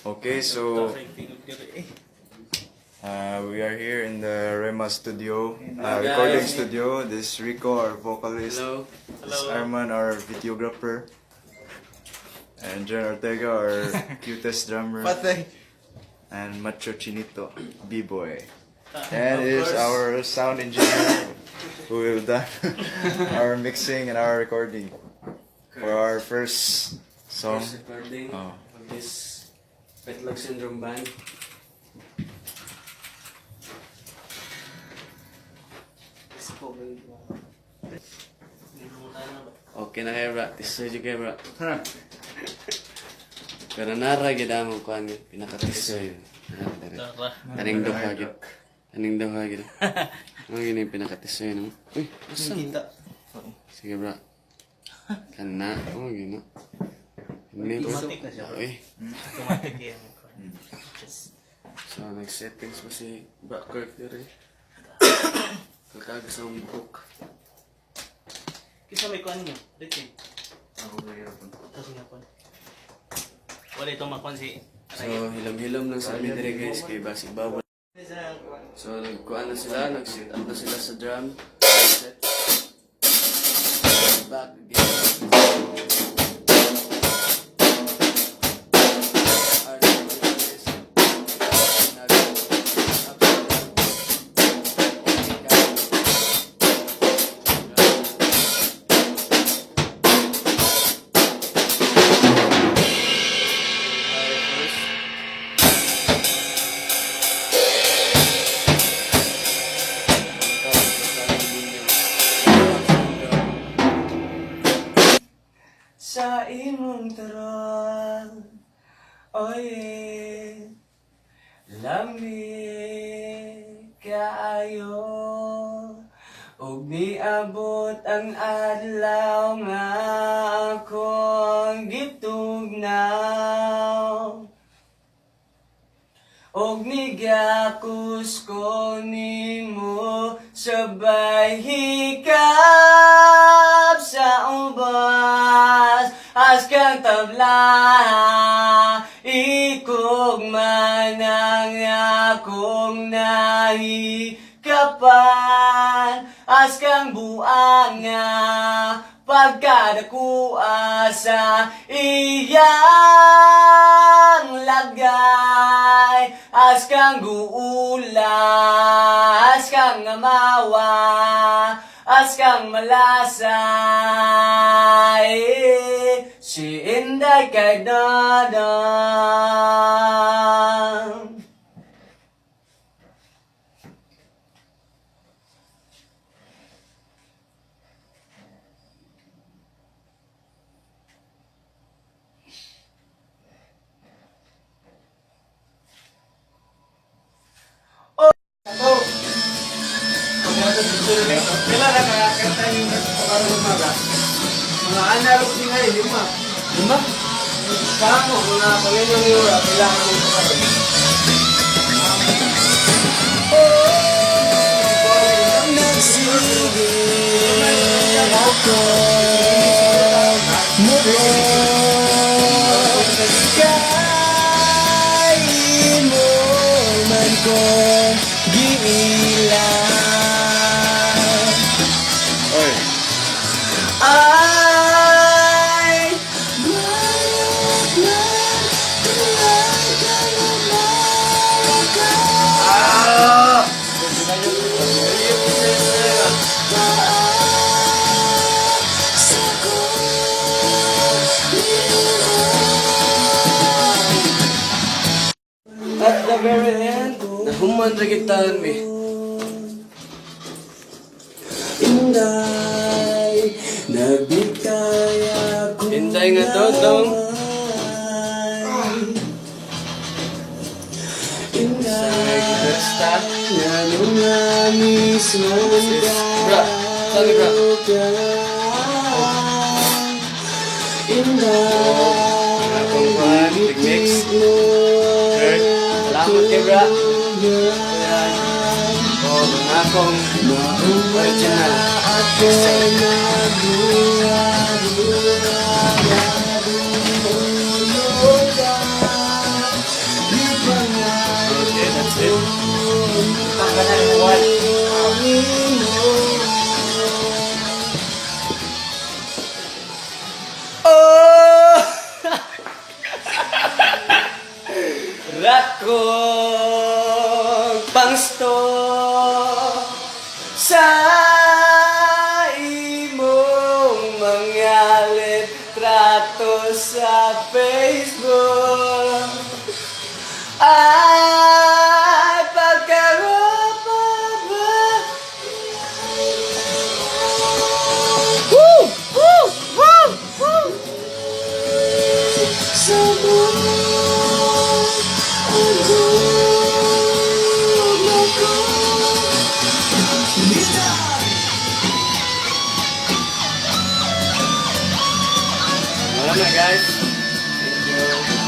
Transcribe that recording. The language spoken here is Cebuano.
Okay, so we are here in the Rema studio, recording studio. This is Rico, our vocalist. Hello. This is Arman, our videographer. And John Ortega, our cutest drummer. Patay. And Macho Chinito, B-boy. And is our sound engineer who will done our mixing and our recording for our first song. First recording Oh. of this Petlog Syndrome band. Okay na kayo, bra. Tisoy jud kayo, bra. Pero nara gid amo kuan pinakatisoy. Kaning duha gid. Kaning duha gid. Ano gini pinakatisoy no? Uy, asa? Sige, bra. Kana, oh gina. Hindi po. Automatic na siya. Uy. Automatic yan. Just, So, nag-settings pa si Bra Kirk dire. Kakagas ang book. Kisa may kuan mo, Ricky. Ako mahirap. Tapos nga kuan. Wala itong makuan si So, hilom-hilom lang sa amin dire, guys, kay basig bawal. So, nagkuan na sila, nag-sit up na sila sa drum. Set. Back again. Sa imong taron, oye, lami kaayo. Ug niabot ang adlaw nga akong gitugnaw. Og nigakos ko nimo sabay hikap sa ubas askang tabla ikog man ang akong nahikapan askang buanga pagkadakua sa iyang lagay askang guula askang amawa askang malasay si Inday kay Dadang. Kailan na kakakanta yung karoon umaga? Mga analo ko din ay, lima. Lima? Paano mga pamilya ni Ura, kailangan mo karoon. Nagsige ako mulo kay imo man ko giila. Oy, Ay At the very end, nahuman ra gid taon mi. Inday, nagbitay ako. Inday nga dodong. Sa gitarista. Ngano nga mismo This is bra. Sorry, bra. Inday, Akong kuan, big mix. Kurt, salamat kay bra. Ayan. Oh, ang akong original. Ako nagluha-luha. Dakong pangsto sa imong mga litrato sa Facebook ay pagkarapa ba? Woo! Woo! Woo! Woo! Sa Wala na, guys. Thank you.